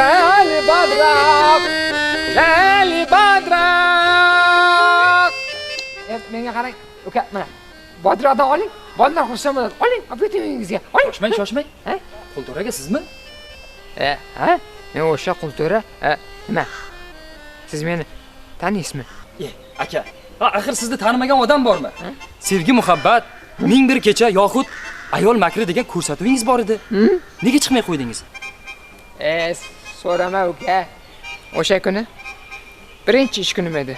Lali badroq, lali badroq. Menga qarang, uka, mana bodroqdan oling, bolalar xursand bo'ladi. Oling, olib keting uyingizga. Oling. Shoshmang, shoshmang. Qulto'ra aka sizmi? Ha? Men o'sha Qulto'ra, nima? Siz meni taniysizmi? Aka, axir sizni tanimagan odam bormi? Sevgi, muhabbat, ming bir kecha yoxud ayol makri degan ko'rsatuvingiz bor edi. Nega chiqmay qo'ydingiz? So'rama uka. O'sha kuni birinchi ish kunim edi.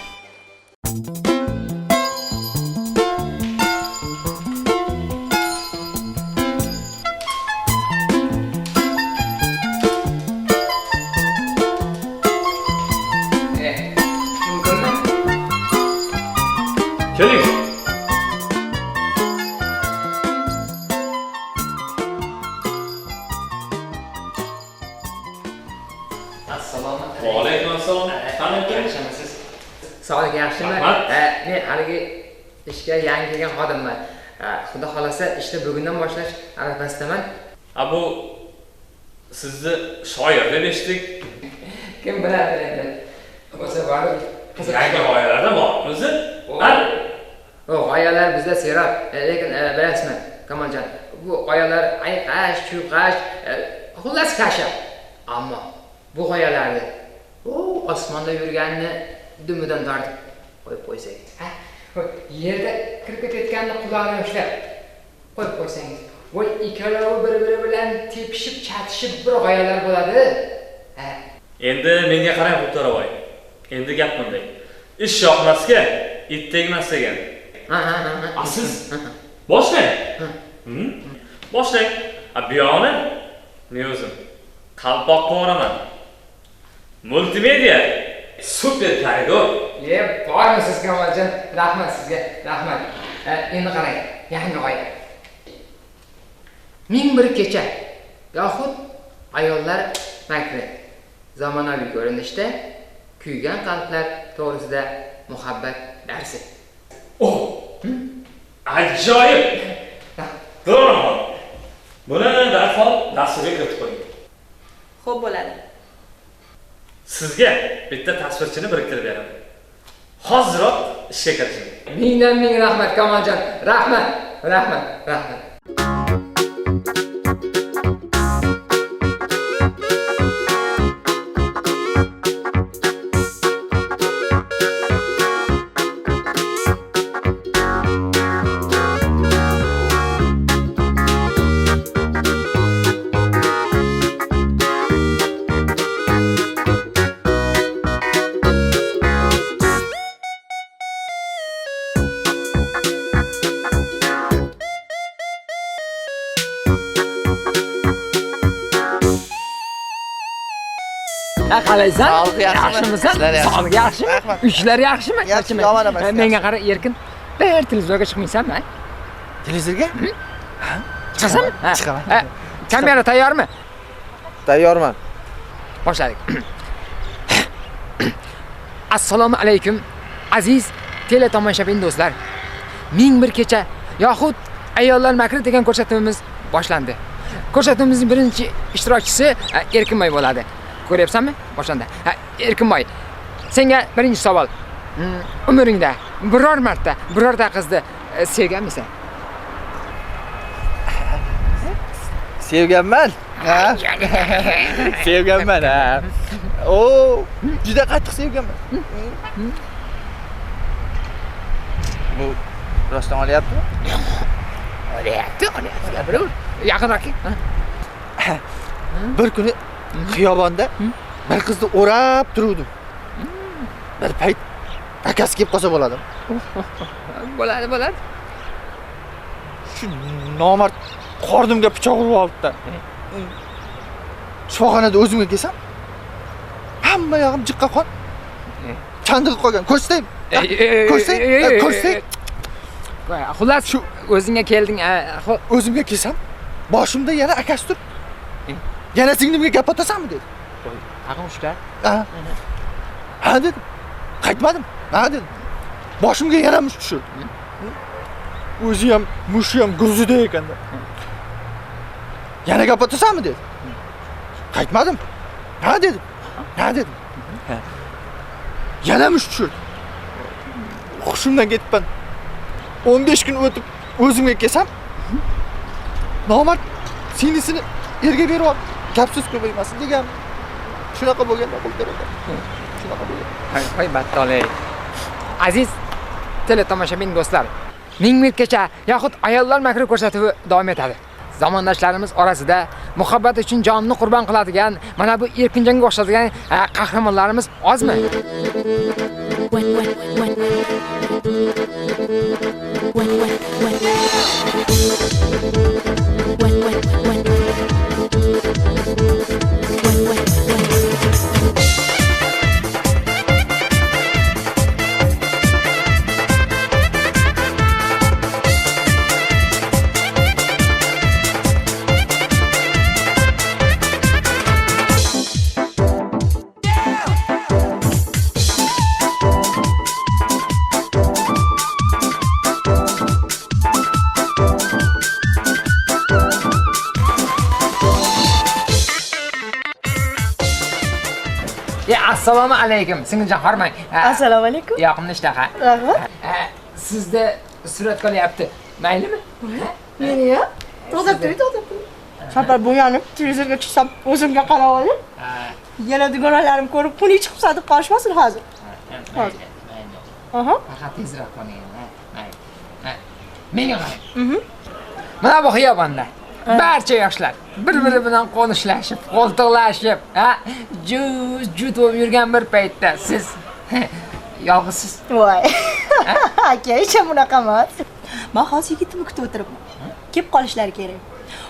Keling. Assalomu alaykum. Va alaykum assalom. Qanday yaxshimisiz? Sog'lik yaxshimi? Men haligi ishga yangi kelgan xodimman. Xudo xolasa ishni bugundan boshlash arafasidaman. A bu sizni shoir deb eshitdik. Kim biladi endi? O'sha borib qiziq yangi g'oyalarda bormi o'zi? O g'oyalar bizda serob, lekin bilasizmi, Kamoljon, bu g'oyalar ayqash, chuyqash, xullas kasha. Ammo bu g'oyalarni u osmonda yurganni dumidan tortib qo'yib qo'ysak, yerda kirib ketayotganni qulog'idan ushlab qo'yib qo'ysangiz, voy ikkalovi bir-biri bilan tepishib, chatishib bir g'oyalar bo'ladi. Endi menga qarang, Qulto'raboy. Endi gap bunday. Ish yoqmasga it tegmas degan. Ha. Siz boshlang. Boshlang. Bu yog'ini men o'zim qalpoq qo'raman. Multimedia super koridor. Bormisiz Kamoljon? Rahmat sizga, rahmat. Endi qarang, yangi g'oya. Ming bir kecha yoxud ayollar makri. Zamonaviy ko'rinishda kuygan qalblar to'g'risida muhabbat darsi. Oh! Ajoyib! To'g'ri. Buni darhol dasturga kiritib qo'ying. Xo'p bo'ladi. Sizga bitta tasvirchini biriktirib beraman. Hoziroq ishga kirishing. Mingdan ming rahmat Kamoljon. Rahmat, rahmat, rahmat. Qalaysan? Sog'liq yaxshimisan? Sog'liq yaxshimi? Ishlar yaxshimi? Yaxshi, yomon emas. Menga qara, Erkin, bir televizorga chiqmaysanmi? Televizorga? Ha? Chiqasanmi? Chiqaman. Kamera tayyormi? Tayyorman. Boshladik. Assalomu alaykum, aziz teletomoshabin do'stlar. Ming bir kecha yoxud ayollar makri degan ko'rsatuvimiz boshlandi. Ko'rsatuvimizning birinchi ishtirokchisi Erkinboy bo'ladi. Ko'ryapsanmi? Boshlandi. Erkinboy, senga birinchi savol. Umringda biror marta birorta qizni sevganmisan? Sevganman. Ha? Sevganman, ha. O, juda qattiq sevganman. Bu rostdan olyaptimi? Olyapti, olyapti. Gapiraver. Yaqinroq kel. Bir kuni xiyobonda bir qizni o'rab turuvdim. Bir payt akasi kelib qolsa bo'ladi. Bo'ladi, bo'ladi. Shu nomard qornimga pichoq urib oldi-da. Shifoxonada o'zimga kelsam, hamma yog'im jiqqa qon. Chandig'i qolgan. Ko'rsatay. Ko'rsatay, ko'rsatay. Xullas, shu o'zingga kelding. O'zimga kelsam, boshimda yana akasi turibdi. Yana singlimga gap otasanmi dedi. Tag'in ushlar. Ha. Ha dedim. Qaytmadim. Ha dedim. Boshimga yana mush tushirdi. O'zi ham, mushi ham guzida ekanda. Yana gap otasanmi dedi. Qaytmadim. Ha dedim. Ha dedim. Yana musht tushirdi. Hushimdan ketibman. 15 kun o'tib o'zimga kelsam, nomard singlisini erga berib olib, gap so'z ko'paymasin degan. Shunaqa bo'lganda qo'l aka. Shunaqa bo'lgan. Voy battoley. Aziz teletomoshabin do'stlar, 1001 kecha yoxud ayollar makri ko'rsatuvi davom etadi. Zamondoshlarimiz orasida muhabbat uchun jonini qurbon qiladigan, mana bu Erkinjonga o'xshadigan qahramonlarimiz ozmi? Assalomu alaykum, singiljon, hormang. Assalomu alaykum. Yoqimli ishtaha. Rahmat. Sizda suratga olyapti. Maylimi? Meni ya? To'xtab turing, to'xtab turing. Safar bo'yanib, televizorga chiqsam, o'zimga qarab olib. Yana dugonalarim ko'rib, puli chiqib sotib qolishmasin hozir. Hozir. Aha. Faqat tezroq qo'ying, mayli. Menga qarang. Mana bu xiyobonda barcha yoshlar bir-biri bilan qo'nishlashib, qo'ltiqlashib, ha, jut bo'lib yurgan bir paytda siz yolg'izsiz. Voy. Aka, hech ham bunaqa emas. Men hozir yigitimni kutib o'tiribman. Kelib qolishlari kerak.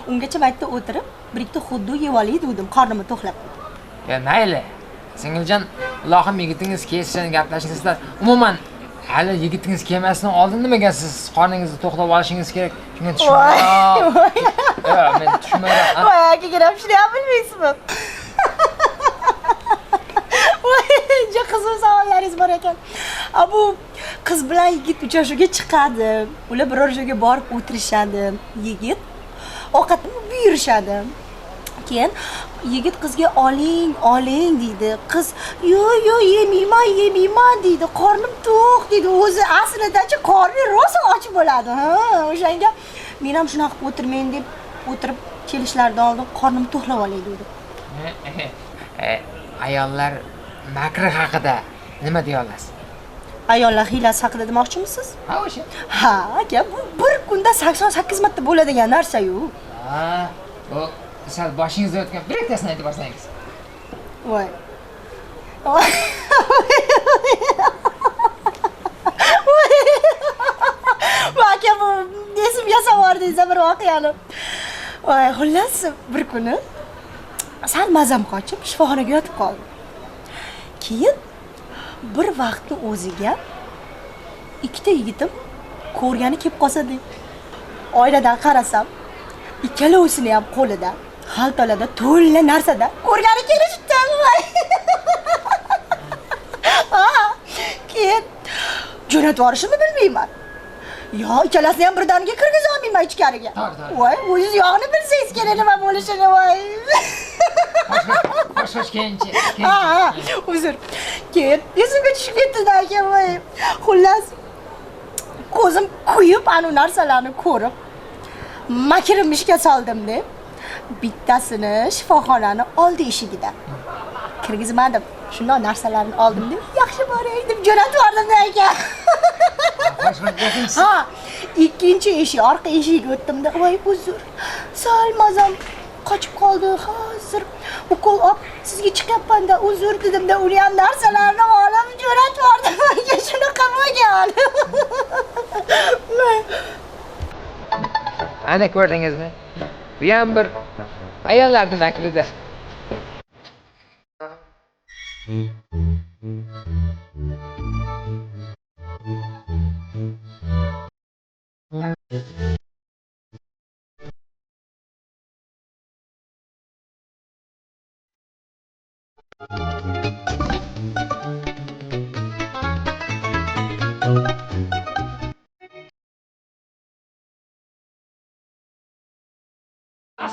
Ungacha maytda o'tirib, bir ikkita xuddi yeb olay dedim, qornimni to'xlab. Ya mayli. Singiljon, ilohim yigitingiz kelsin, gaplashingizlar. Umuman hali yigitingiz kelmasidan oldin nimaga siz qorningizni to'xtab olishingiz kerak? Shunga tushunmayman. Yo'q, men tushunmayman. Voy, aka, gap shuni ham bilmaysizmi? Voy, juda qiziq savollaringiz bor ekan. A bu qiz bilan yigit uchrashuvga chiqadi. Ular biror joyga borib o'tirishadi. Yigit ovqatni buyurishadi. Keyin yigit qizga oling, oling deydi. Qiz yo'q, yo'q, yemayman, yemayman deydi. Qornim to'q deydi. O'zi aslidachi qorni rosa och bo'ladi. Ha, o'shanga men ham shunaqa qilib o'tirmayin deb o'tirib kelishlaridan oldin qornim to'xlab olay dedi. Ayollar makri haqida nima deya olasiz? Ayollar hiylasi haqida demoqchimisiz? Ha, o'sha. Ha, aka, bu bir kunda 88 marta bo'ladigan narsa-yu. Ha, bu sal boshingizda o'tgan bir ikkitasini aytib borsangiz. Voy. Voy, aka, bu esimga solvordingiz bir voqeani. Voy, xullas, bir kuni sal mazam qochib shifoxonaga yotib qoldim. Keyin bir vaqtni o'ziga ikkita yigitim ko'rgani kelib qolsa deb oynadan qarasam, ikkalovsini ham qo'lida xaltalarda to'la narsada ko'rgani kelishibdi. Ha, keyin jo'natib yuborishimni bilmayman. Yo, ikkalasini ham birdaniga kirgiza olmayman ichkariga. Voy, o'zingiz yog'ini bilsangiz kerak nima bo'lishini, voy. Xo'sh, keyinchi. Ha, uzr. Keyin esimga tushib ketdi-da aka, voy. Xullas, ko'zim kuyib anu narsalarni ko'rib, makrim ishga soldim deb bittasini shifoxonani oldi eshigida kirgizmadim. Shundan narsalarni oldim deb, yaxshi boray deb jo'natib yubordim aka. Ha, ikkinchi eshik, orqa eshigiga o'tdim-da, voy uzr. Sal mazam qochib qoldi. Hozir ukol olib sizga chiqyapman-da, uzr dedim-da, uni ham narsalarni olib jo'natib yubordim. Aka, shunaqa bo'lgan. Ana ko'rdingizmi? Bu ham bir ayollarning makrida.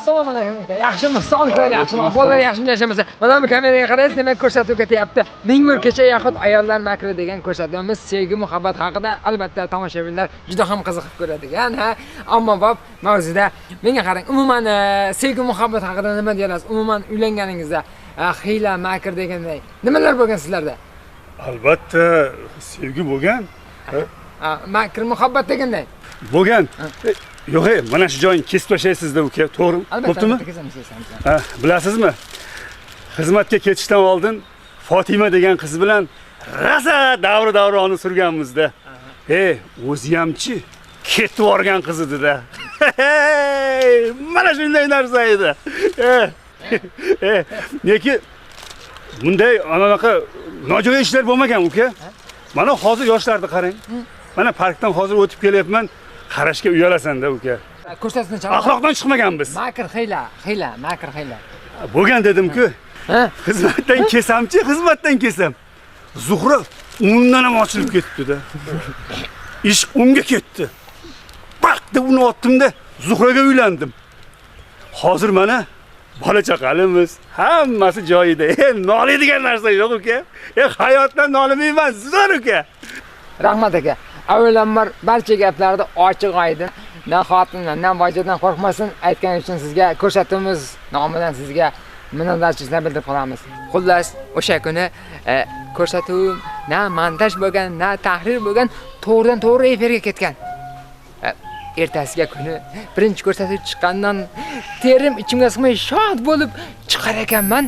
Assalomu alaykum. Yaxshimi? Sog'liklar yaxshimi? Bolalar yaxshimi yashamasa? Mana bu kameraga qaraysiz, demak ko'rsatuv ketyapti. Ming bir kecha yoxud ayollar makri degan ko'rsatuvimiz sevgi muhabbat haqida albatta tomoshabinlar juda ham qiziqib ko'radigan, ha, ommabop mavzuda. Menga qarang, umuman sevgi muhabbat haqida nima deya olasiz? Umuman uylanganingizda hiyla, makr deganday nimalar bo'lgan sizlarda? Albatta sevgi bo'lgan. Makr muhabbat deganday bo'lgan. Yo'q, mana shu joyini kesib tashlaysizda uka, to'g'rimi? Bo'ptimi? Ha, bilasizmi? Xizmatga ketishdan oldin Fatima degan qiz bilan rosa davra-davroni surganmizda. O'zi hamchi ketib yuborgan qiz edi-da. Mana shunday narsa edi. Lekin bunday anaqa nojo'ya ishlar bo'lmagan uka. Mana hozir yoshlarni qarang. Mana parkdan hozir o'tib kelyapman. Qarashga uyalasan-da uka. Ko'rsatuvni chalib. Axloqdan chiqmaganmiz. Makr hiyla, hiyla, makr hiyla. Bo'lgan dedim-ku. Xizmatdan kesamchi, xizmatdan kesam. Zuhra undan ham ochilib ketdi-da. Ish unga ketdi. Baq deb uni otdim-da, Zuhraga uylandim. Hozir mana bola chaqalimiz, hammasi joyida. Noliydigan narsa yo'q uka. Hayotdan nolimayman, zo'r uka. Rahmat aka. Avvalambor barcha gaplarni ochiq oydin, na xotindan, na bojadan qo'rqmasin aytgan uchun sizga ko'rsatuvimiz nomidan sizga minnatdorchiliklar bildirib qolamiz. Xullas, o'sha kuni ko'rsatuv na montaj bo'lgan, na tahrir bo'lgan, to'g'ridan to'g'ri efirga ketgan. Ertasiga kuni birinchi ko'rsatuv chiqqandan terim ichimga sig'may shod bo'lib chiqar ekanman.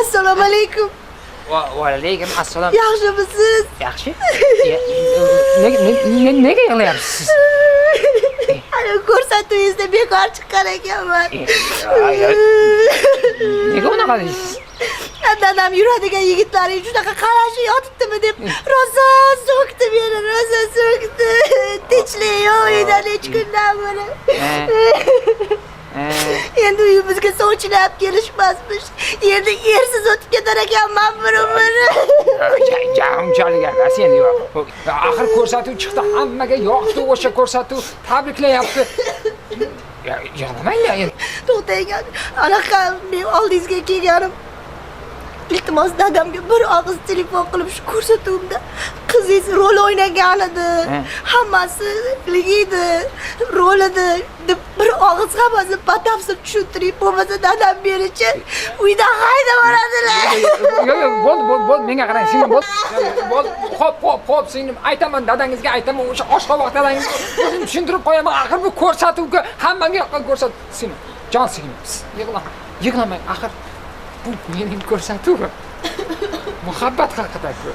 Assalomu alaykum. Va alaykum assalom. Yaxshimisiz? Yaxshi. Nega yig'layapsiz? Ana ko'rsatuvingizda bekor chiqqan ekanman. Nega unaqa deysiz? Dadam yuradigan yigitlaring shunaqa qarashi yotibdimi deb rosa so'kdi meni, rosa so'kdi. Tinchlik yo'q uydan hech kundan beri. Endi uyimizga sovchilar kelishmasmish. Endi ersiz o'tib ketar ekanman bir umr. Unchalik emas endi yo'q. Axir ko'rsatuv chiqdi, hammaga yoqdi o'sha ko'rsatuv, tabriklayapti. Yig'lamang endi. To'xtang, anaqa men oldingizga kelganim. Iltimos dadamga bir og'iz telefon qilib shu ko'rsatuvimda qizingiz rol o'ynagan edi. Hammasi edi, rol edi deb bir og'iz hammasi batafsil tushuntirib, bo'lmasa dadam menichi uydan haydab yuboradilar. Yo'q, yo'q, bo'ldi, bo'ldi, bo'ldi, menga qarang, singlim, bo'ldi. Bo'ldi, xo'p, xo'p, xo'p, singlim, aytaman dadangizga, aytaman, o'sha oshqovoq dadangizga o'zim tushuntirib qo'yaman. Axir bu ko'rsatuvga hammaga yoqqan ko'rsatuv. Singlim, jon singlim, yig'lama, yig'lamang, axir bu mening ko'rsatuvim. Muhabbat haqida-ku.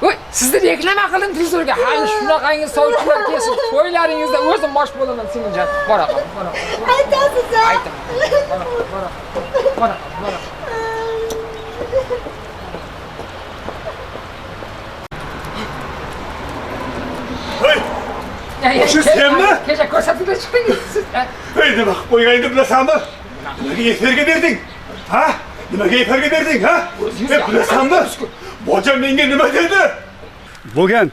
Voy, sizni reklama qildim televizorga. Hali shunaqangi sovchilar kelsin, to'ylaringizda o'zim bosh bo'laman, singiljon. Bora qol, bora qol. Aytasiz, a? Aytaman. Bora qol, bora qol. Bora qol, bora qol. Hey! O'sha senmi? Kecha ko'rsatuvda chiqdingiz siz. Hey, nima qilib qo'yganingni bilasanmi? Nimaga efirga berding? Ha? Nimaga efirga berding, ha? Bilasanmi? Boja menga nima dedi? Bo'lgan.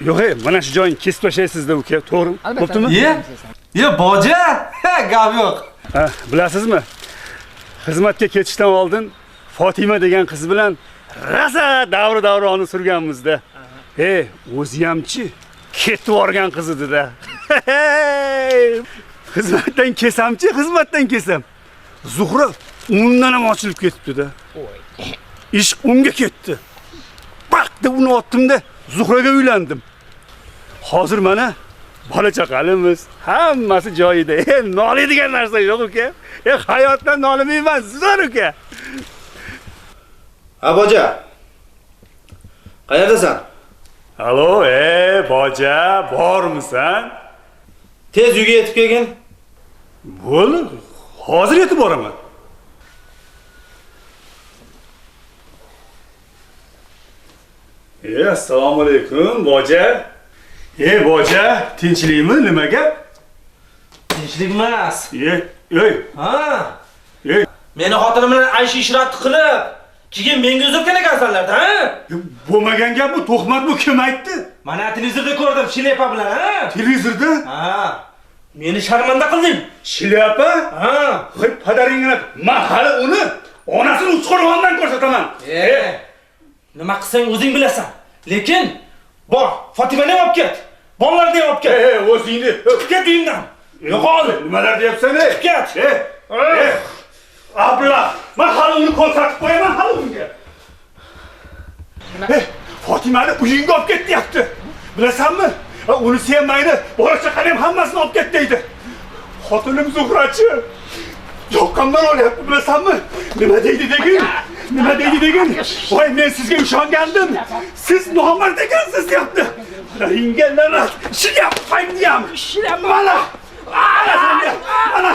Yo'q, mana shu joyini kesib tashlaysizda uka, to'g'rimi? Bo'ptimi? Ye, boja, gap yo'q. Ha, bilasizmi? Xizmatga ketishdan oldin Fatima degan qiz bilan rosa davra-davroni surganmizda. O'zi hamchi ketib yuborgan qiz edi-da. Xizmatdan kesamchi, xizmatdan kesam. Zuhra undan ham ochilib ketibdi-da. Ish unga ketdi. Baq deb uni otdim-da, Zuhraga uylandim. Hozir mana bola chaqalimiz, hammasi joyida. Noliydigan narsa yo'q uka. Hayotdan nolimayman, zo'r uka. Ha, boja. Qayerdasan? Alo, boja, bormisan? Tez uyga yetib kelgin. Bo'ldi, hozir yetib boraman. Assalomu alaykum, boja. Ey boja, tinchlikmi, nima gap? Tinchlik emas. Ey. Ha. Ey. Meni xotinim bilan aysh ishrat qilib, keyin menga uzatgan ekansanlar-da, ha? Bo'lmagan gap bu, tuhmat bu, kim aytdi? Mana televizorda ko'rdim, shlyapa bilan, ha? Televizorda? Ha. Meni sharmanda qilding. Shlyapa? Ha. Voy padaringni, men hali uni onasini Uchqo'rg'ondan ko'rsataman. Nima qilsang o'zing bilasan. Lekin bor, Fotimani ham olib ket. Bolalarni ham olib ket. O'zingni chiqib ket uyimdan. Yo'qol. Nimalar deyapsan, ey? Chiqib ket. Abla, men hali uni ko'rsatib qo'yaman hali unga. Fotimani uyingga olib ket deyapti. Bilasanmi? Unisi ham mayli, bola chaqani ham hammasini olib ket deydi. Xotinim Zuhrachi yoqqandan olyapti, bilasanmi? Nima deydi degin? Nima deydi degin? Voy, men sizga ishongandim. Siz nomard ekansiz deyapti. Ringga la'nat, shlyapangni ham. Mana. Mana.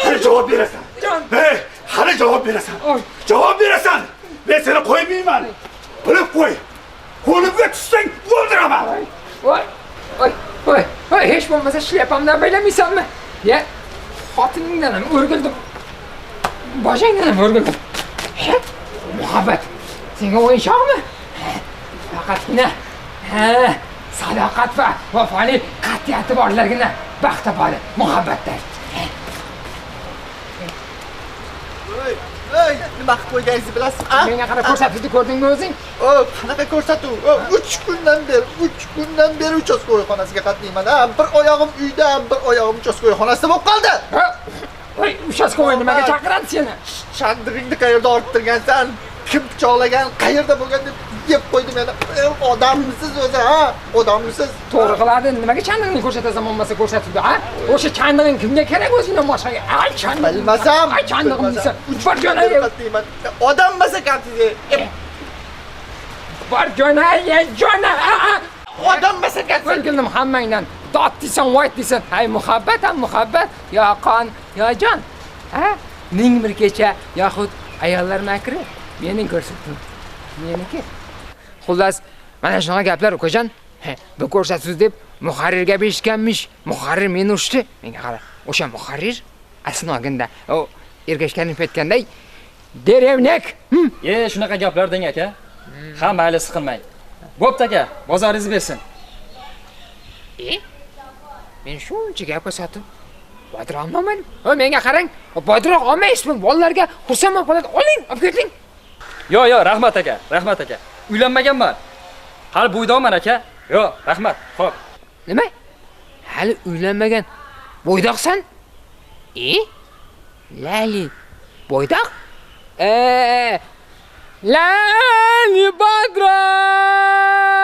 Hali javob berasan. Hali javob berasan. Javob berasan. Men seni qo'ymayman. Bilib qo'y. Qo'limga tushsang o'ldiraman. Voy, voy, voy, voy, hech bo'lmasa shlyapamdan baylamaysanmi? Ya, xotiningdan ham o'rgildim. Boshingdan ham o'rgildim. Muhabbat senga o'yinchoqmi? Faqatgina sadoqat va vafoli qat'iyati borlargina baxt topadi muhabbatda. Ey, nima qilib qo'yganingizni bilasizmi? Menga qarab ko'rsatuvni ko'rdingmi o'zing? O, qanaqa ko'rsatuv? 3 kundan beri, 3 kundan beri uchastkovoy xonasiga qatnayman. Ha, bir oyog'im uyda, bir oyog'im uchastkovoy xonasida bo'lib qoldi. Voy, uchastkovoy nimaga chaqiradi seni? Chandig'ingni qayerda orttirgansan? Kim pichoqlagan, qayerda bo'lgan deb yeb qo'ydim yana. Odammisiz o'zi, ha? Odammisiz? To'g'ri qiladi. Nimaga chandig'ingni ko'rsatasan bo'lmasa ko'rsatuvda, ha? O'sha chandig'ing kimga kerak o'zingdan boshqaga? Ay chandig'im. Bilmasam. Ay chandig'im desa, bir jo'na. Odammas ekansiz. Bor jo'na, jo'na. Odammas ekansiz. O'lgildim hammangdan. Dod deysan, voy deysan. Hay muhabbat ham muhabbat, yo qon, yo jon. Ha? Ming bir kecha yoxud ayollar makri. Mening ko'rsatuvim. Meniki. Xullas, mana shunaqa gaplar ukajon. Bu ko'rsatuv deb muharrirga berishganmish. Muharrir meni urishdi. Menga qara, o'sha muharrir asnoginda o ergashganib aytganday derevnek. Shunaqa gaplar deng aka. Ha, mayli, siqilmang. Bo'pti aka, bozoringiz bersin. Men shuncha gapga sotib bodroq olmadim. Menga qarang, bodroq olmaysizmi? Bolalarga xursand bo'lib qoladi. Oling, olib keting. Yo, yo, rahmat aka, rahmat aka. Uylanmaganman. Hali bo'ydoqman aka. Yo, rahmat. Xo'p. Nima? Hali uylanmagan bo'ydoqsan? Lali bo'ydoq? Lali bodroq.